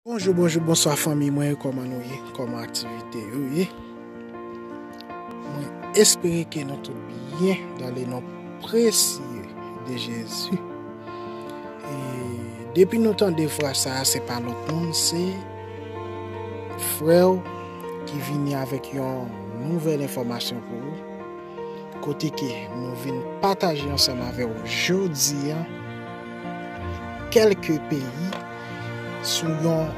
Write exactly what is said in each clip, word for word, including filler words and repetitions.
Bonjou, bonjou, bonswa fanmi mwen, kòman nou ye? Kòman aktivite yo ye? Mwen espere ke nou tout byen dans le nom précieux de Jésus. E depi nou tande vwa sa a, se pa lòt moun, se frè w ki vini avèk yon nouvèl enfòmasyon pou ou, kote ke nou vin pataje ansanm avè w jodi a kèlke peyi sou yon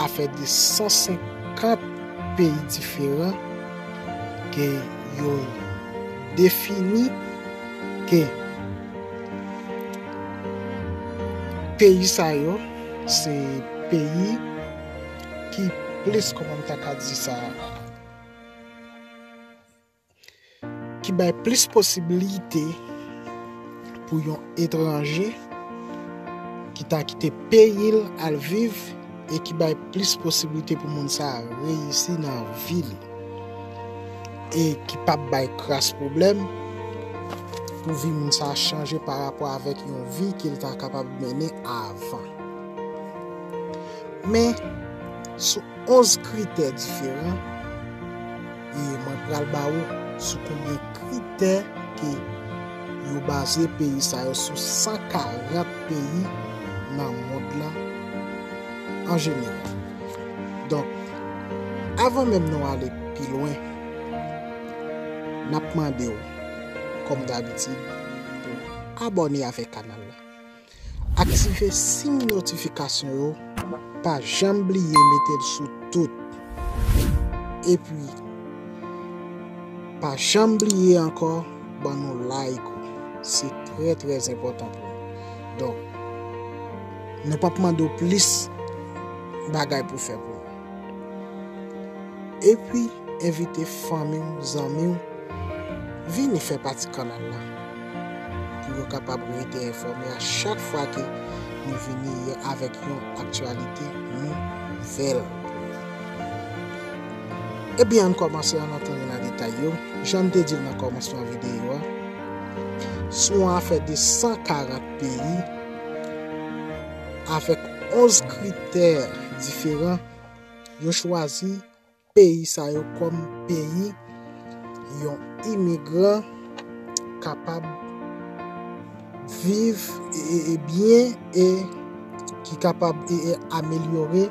afè de san senkant peyi diferan ke yo defini ke peyi sa yo se peyi ki plis, kòman m ta ka di sa, ki bay plis posiblite pou yon etranje ki ta kite peyi l al viv e ki bay plis posiblite pou moun sa a reyisi nan vi li e ki p ap bay kras pwoblèm pou vi moun sa a chanje pa rapò avèk yon vi ke l ta kapab mennen avan. Men, sou onz kritè diferan, e mwen pral ba ou sou konbyen kritè ke yo baze peyi sa yo sou san karant peyi nan mond lan an jeneral. Donk, avan menm nou ale pi lwen, n ap mande w, kòm dabitid, pou abòne avèk kanal la. Aktive siy notifikasyon yo, pa janm bliye mete l sou tout. Epi, pa janm bliye ankò, ban nou like ou. Se trè, trè enpòtan pou nou. Donk, nou p ap mande w plis bagay pou fè pou nou. Epi, envite fanmi w, zanmi w, vini fè pati kanal la pou yo kapab rete enfòme a chak fwa ke nou vini avèk yon aktyalite nouvèl. Ebyen, ann kòmanse, ann antre nan detay yo. Jan m te di l nan kòmansman videyo a, sou yon afè de san karant peyi, avèk onz kritè diferan, yo chwazi peyi sa yo kòm peyi yon imigran kapab viv e, e, e byen e ki kapab e, e amelyore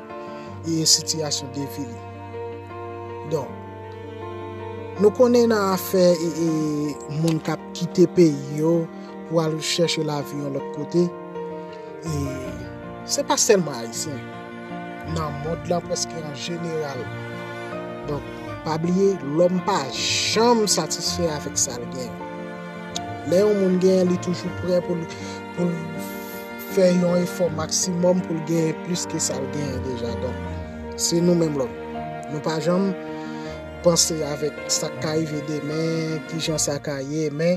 e sitiyasyon de vi li. Donk, nou konnen nan afè e, e moun k ap kite peyi yo pou al chèche lavi yon lòt kote, e se pa sèlman Ayisyen. Nan mond lan prèske an jeneral. Donk, pa bliye, lòm pa janm satisfè avèk sa l genyen. Lè yon moun genyen, li toujou prè pou l, pou l fè yon efò maksimòm pou l genyen plis ke sa l genyen deja. Donk, se nou menm lòm. Nou pa janm panse avèk sa k ka rive demen, kijan sa ka ye, men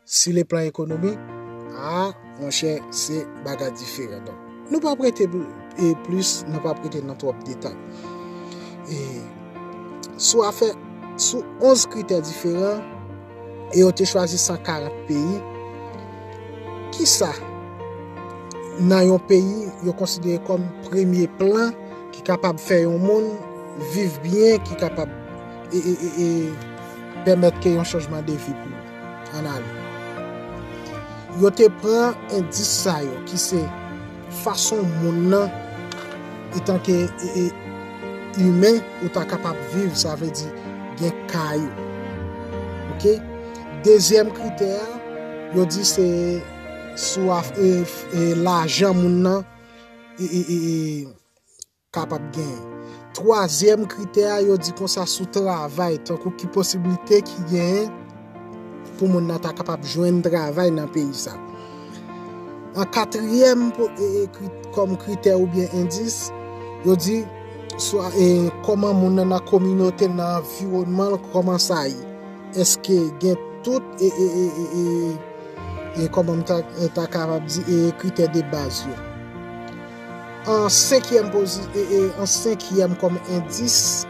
si le plan ekonomik, a, monchè, se bagay diferan. Donk, nou p ap rete pl-, e plis, nou p ap rete nan twòp detay. E sou afè, sou onz kritè diferan, e yo te chwazi san karant peyi, kisa nan yon peyi yo konsidere kòm premye plan ki kapab fè yon moun viv byen, ki kapab e, e, e, e pèmèt ke yon chanjman de vi pou ann ale. Yo te pran endis sa yo, ki se fason moun nan, etanke e, e, imen, ou ta kapab viv, sa vle di gen kay ou. Oke? Dezyèm kritè a, yo di se sou af-, e, e, lajan moun nan, e, e, e, e, kapab genyen. Twazyèm kritè a, yo di konsa sou travay, tankou ki posiblite ki genyen pou moun nan ta kapab jwenn travay nan peyi sa. An katriyèm po-, e, e, kri-, kòm kritè oubyen endis, yo di swa, e, kòman moun nan nan kominote l, nan anviwònman l, kòman sa ye. Èske gen tout, e, e, e, e, e, e kòman m ta, e, ta kapab di, e, kritè de baz yo. An senkyèm pozi-, e, e, an senkyèm kòm endis,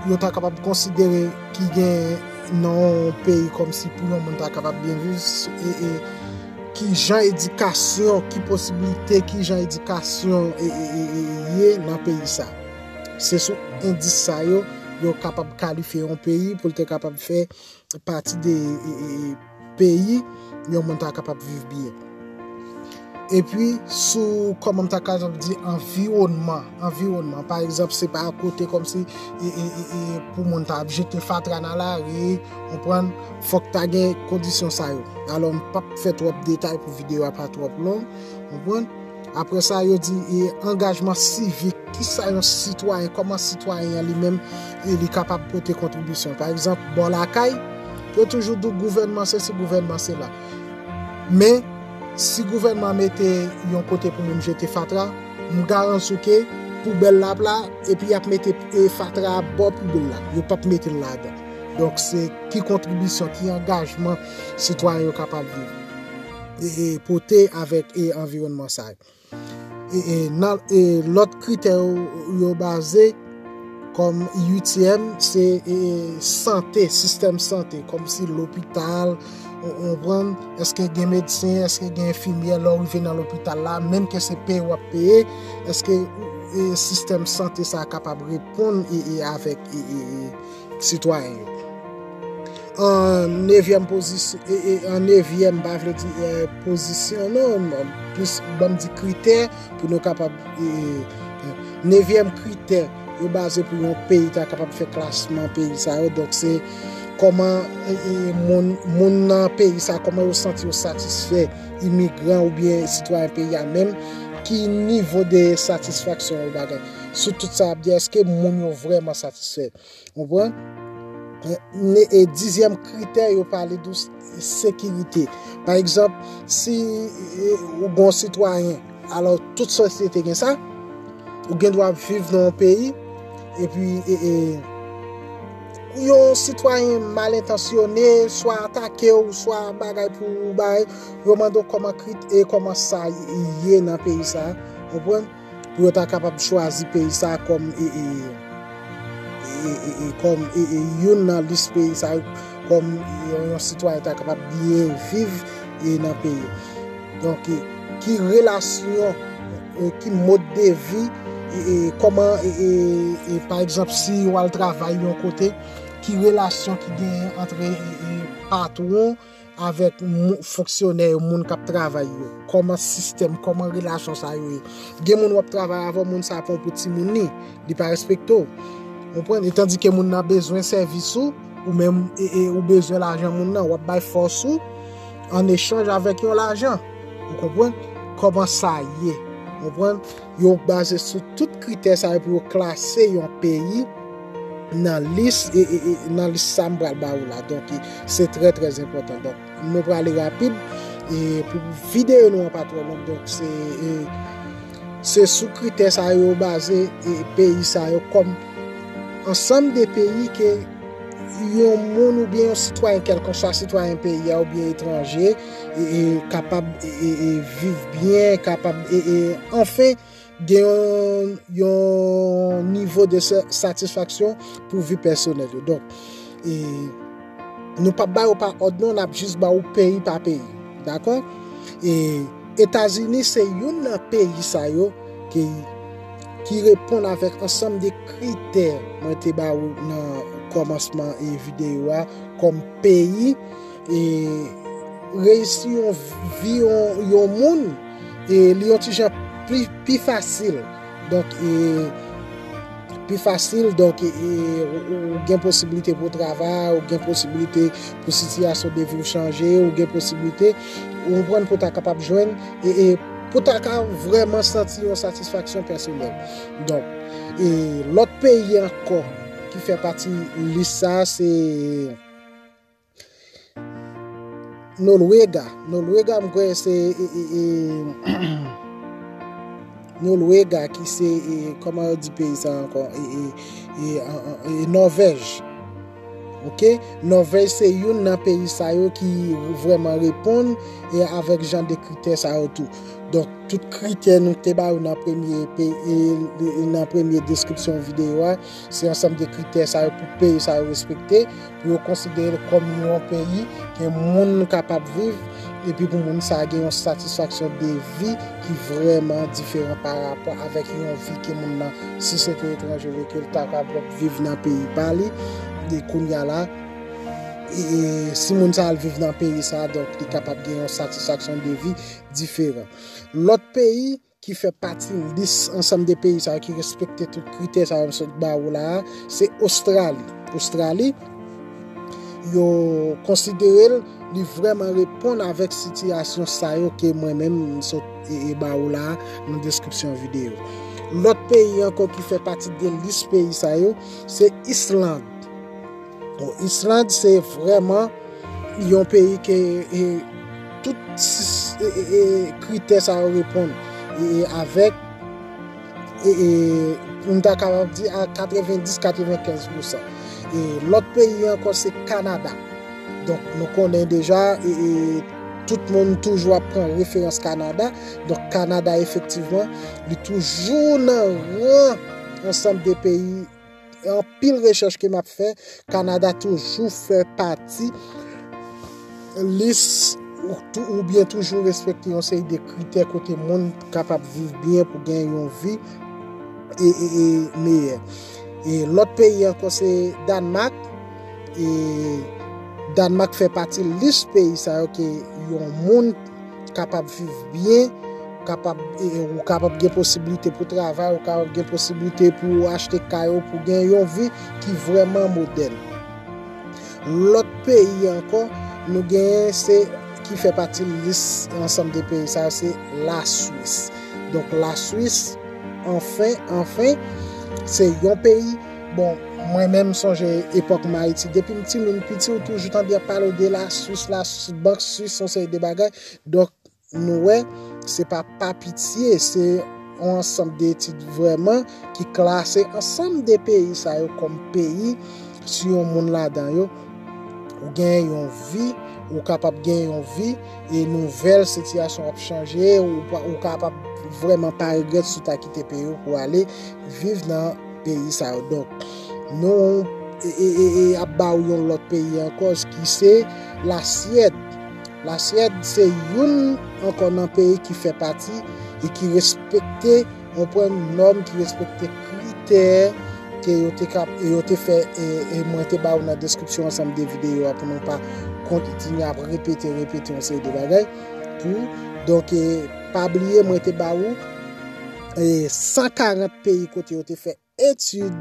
yo ta kapab konsidere ki gen nan yon peyi kòmsi pou yon moun ta kapab byen viv, e, e, Ki jan edikasyon, ki posiblite, ki jan edikasyon e, e, e, e, ye nan peyi sa. Se sou endis sa yo, yo kapab kalifye yon peyi pou l te kapab fè pati de e, e, e, peyi yon moun ta kapab viv byen. Epi, sou, kòman m ta kapab di, anviwònman, anviwònman. Pa egzanp, se pa kote kòmsi e, e, e, e, pou moun ta ap jete fatra nan lari, konprann, fòk ta gen kondisyon sa yo. Alò, m p ap fè twòp detay pou videyo a pa twòp long, konprann. Apre sa, yo di e, angajman sivik. Kisa yon sitwayen, kòman sitwayen an li menm e, li kapab pote kontribisyon? Pa egzanp, bò lakay, yo toujou di w gouvènman sesi, gouvènman sela. Men, si gouvènman mete yon kote pou moun jete fatra, m garanti w ke poubèl la ap la, epi y ap mete e, fatra a bò poubèl la. Yo p ap mete l ladan. Donk, se ki kontribisyon, ki angajman sitwayen yo kapab viv e, e, pote avèk e, anviwònman sa yo. E, e, nan, e, lòt kritè yo, yo baze kòm uityèm, se e, sante, sistèm sante, kòmsi lopital, ou konprann, èske gen medsen, èske gen enfimyè, lè w rive nan lopital la, menm ke se peye w ap peye, èske e, sistèm sante sa a kapab reponn e, e, avèk e, e, e, sitwayen yo. An nevyèm pozisyon, e, e, an nevyèm, pa vle di e, pozisyon, non, plis ban m di kritè pou nou kapab e, e, nevyèm kritè yo baze pou yon peyi ta kapab fè klasman peyi sa yo. Donk, se kòman e, e, moun, moun nan peyi sa, kòman yo santi yo satisfè, imigran oubyen sitwayen peyi a menm, ki nivo de satisfaksyon yo bagay. Sou tout sa ap di, èske moun yo vrèman satisfè? Konprann? E, ne, e dizyèm kritè yo pale de s-, sekirite. Pa egzanp, si e, ou gon sitwayen, alò tout sosyete gen sa, ou gen dwa ap viv nan yon peyi, epi e, e, yon sitwayen mal entansyone, swa atake w, swa bagay pou bagay, yo mande w kòman krit-, e kòman sa ye nan peyi sa, konprann? Pou yo ta kapab chwazi peyi sa kòm e, e, e, e, e, kòm e, e, youn nan lis peyi sa yo, kòm yon, yon sitwayen ta kapab byen viv e, nan peyi. Donk, e, ki relasyon, e, ki mòd de vi, e, e, kòman, e, e, e, pa egzanp, si w al travay yon kote, ki relasyon ki genyen antre e, e, patwon avèk mou-, fonksyonè yo, moun k ap travay yo? Kòman sistèm, kòman relasyon sa yo ye? Gen moun w ap travay avè, moun sa pran w pou timoun li, li pa respekte w. Ou konprann? E tandike moun nan bezwen sèvis ou, ou menm e, e, ou bezwen lajan moun nan, w ap bay fòs ou an echanj avèk yon lajan. Ou konprann? Kòman sa ye? Ou konprann? Yo baze sou tout kritè sa yo pou yo klase yon peyi nan lis, e, e, e, nan lis sa m pral ba ou la. Donk, e, se trè, trè enpòtan. Donk, nou prale rapid, e, pou videyo nou an pa twò long. Donk, se, e, se sou kritè sa yo baze, e, peyi sa yo kòm ansanm de peyi ke yon moun oubyen yon sitwayen, kèlkanswa sitwayen peyi a oubyen etranje, e, e, kapab, e, e, e, viv byen, kapab, e, e, anfen, gen yon, yon nivo de sa-, satisfaksyon pou vi pèsonèl yo. Donk, e, nou p ap ba yo pa òd non, n ap jis ba ou peyi pa peyi. Dakò? E Etazini se youn nan peyi sa yo ki, ki reponn avèk ansanm de kritè mwen te ba ou nan kòmansman e videyo a kòm peyi e reyisi yon vi yon, yon moun, e li yon ti jan pli, pi fasil. Donk, e, pi fasil, donk, e, e, ou, ou gen posiblite pou w travay, ou gen posiblite pou sitiyasyon de vi w chanje, ou gen posiblite, ou konprann, pou w ta kapab jwenn, e, e pou w ta ka vrèman santi yon satisfaksyon pèsonèl. Donk, e lòt peyi ankò ki fè pati lis sa a, se Nolwega. Nolwega, m kwè se, e, e, e, Nolwega ki se, e, kòman yo di peyi sa ankò? E, e, e, an, an, e, Nòvèj. Oke? Nòvèj se youn nan peyi sa yo ki vrèman reponn e avèk jan de kritè sa yo tou. Donk, tout kritè nou te ba yo nan premye pe-, e, e, nan premye deskripsyon videyo a, se ansanm de kritè sa yo pou peyi sa yo respekte, pou yo konsidere l kòm yon peyi ke moun kapab viv, epi pou moun sa a gen yon satisfaksyon de vi ki vrèman diferan pa rapò avèk yon vi ke moun nan, si se te etranje li, ke l ta kapab viv nan peyi pa li, e kounye a la, e, e, si moun sa al viv nan peyi sa a, donk li kapab gen yon satisfaksyon de vi diferan. Lòt peyi ki fè pati lis ansanm de peyi sa yo ki respekte tout kritè sa yo m sot ba ou la a, se Ostrali. Ostrali, yo konsidere l, li vrèman reponn avèk sitiyasyon sa yo ke mwen menm m sot e, e ba ou la a nan deskripsyon videyo. Lòt peyi ankò ki fè pati de lis peyi sa yo, se Island. Bon, Island se vrèman yon peyi ke e, tout sis- e, e, e, kritè sa yo reponn e, e, avèk e, e, m ta kapab di a katrevenndis, katrevenkenz pousan. E lòt peyi ankò se Kanada. Donk nou konnen deja e, e, tout moun toujou ap pran referans Kanada. Donk Kanada efektivman li toujou nan ran ansanm de peyi, anpil rechèch ke m ap fè, Kanada toujou fè pati lis ou tou- oubyen toujou respekte yon seri de kritè kote moun kapab viv byen pou gen yon vi e, e, e meyè. E lòt peyi ankò se Dànmak. E Dànmak fè pati lis peyi sa yo ke yon moun kapab viv byen, kapab, e, ou kapab gen posiblite pou travay, ou kapab gen posiblite pou achte kay ou, pou gen yon vi ki vrèman modèn. Lòt peyi ankò, nou genyen se ki fè pati lis ansanm de peyi sa yo, se Laswis. Donk Laswis, anfen, anfen, se yon peyi, bon, mwen menm m sonje epòk m Ayiti, depi m timoun piti, ou toujou tande y ap pale w de Laswis, Laswis, bank Swis, yon seri de bagay. Donk, nou wè, se pa pa pitye, se yon ansanm de etid vrèman ki klase ansanm de peyi sa yo kòm peyi, si yon moun ladan yo, ou gen yon vi, ou kapab gen yon vi, e nouvèl sitiyasyon ap chanje, ou, pa- ou kapab vrèman pa regrèt si w ta kite peyi w pou ale viv nan peyi sa yo. Donk, nou e, e, e, e, ap ba ou yon lòt peyi ankò, ki se Lasyèd. Lasyèd se youn ankò nan peyi ki fè pati e ki respekte, yon pwen nòm ki respekte kritè ke yo te kap, yo te fè, e, e mwen te ba ou nan deskripsyon ansanm de videyo a pou nou pa kontinye ap repete, repete yon seri de bagay. Pou, donk, e, pa bliye, mwen te ba ou e, san karant peyi kote yo te fè etid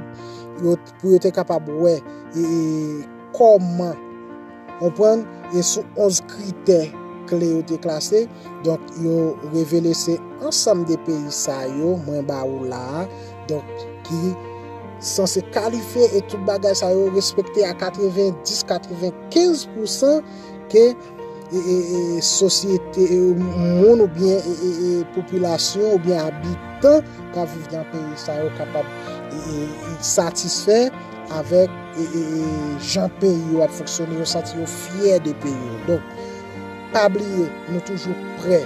yo, pou yo te kapab wè e, e, kòman, konprann, e sou onz kritè kle yo te klase. Donk, yo revele se ansanm de peyi sa yo, mwen ba ou la a. Donk, ki sanse kalifye e tout bagay sa yo respekte a katrevenndis, katrevenkenz pousan ke e, e, e, sosyete, e, moun oubyen e, e, e, popilasyon oubyen abitan k ap viv nan peyi sa yo kapab e, e, e, satisfè avèk e, e, e, jan peyi yo ap fonksyone, yo santi yo fyè de peyi yo. Donk, pa bliye, nou toujou prè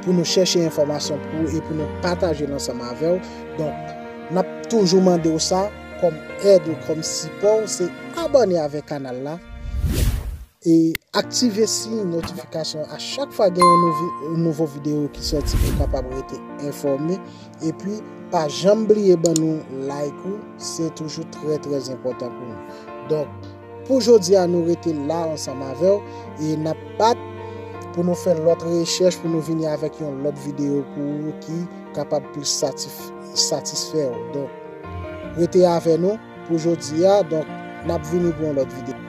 pou nou chèche enfòmasyon pou ou e pou nou pataje l ansanm avè w. Donk, n ap toujou mande w sa kòm èd ou kòm sipò w, se abòne avèk kanal la e aktive siy notifikasyon a chak fwa gen yon nouvi- nouvo videyo ki sòti pou w kapab rete enfòme. Epi, pa janm bliye ban nou like ou, se toujou trè, trè enpòtan pou nou. Donk, pou jodi a, nou rete la ansanm avè w e n ap bat pou nou fè lòt rechèch, pou nou vini avèk yon lòt videyo pou ou ki kapab plis satif- satisfè w. Donk, rete avè nou pou jodi a. Donk, n ap vini pou yon lòt videyo.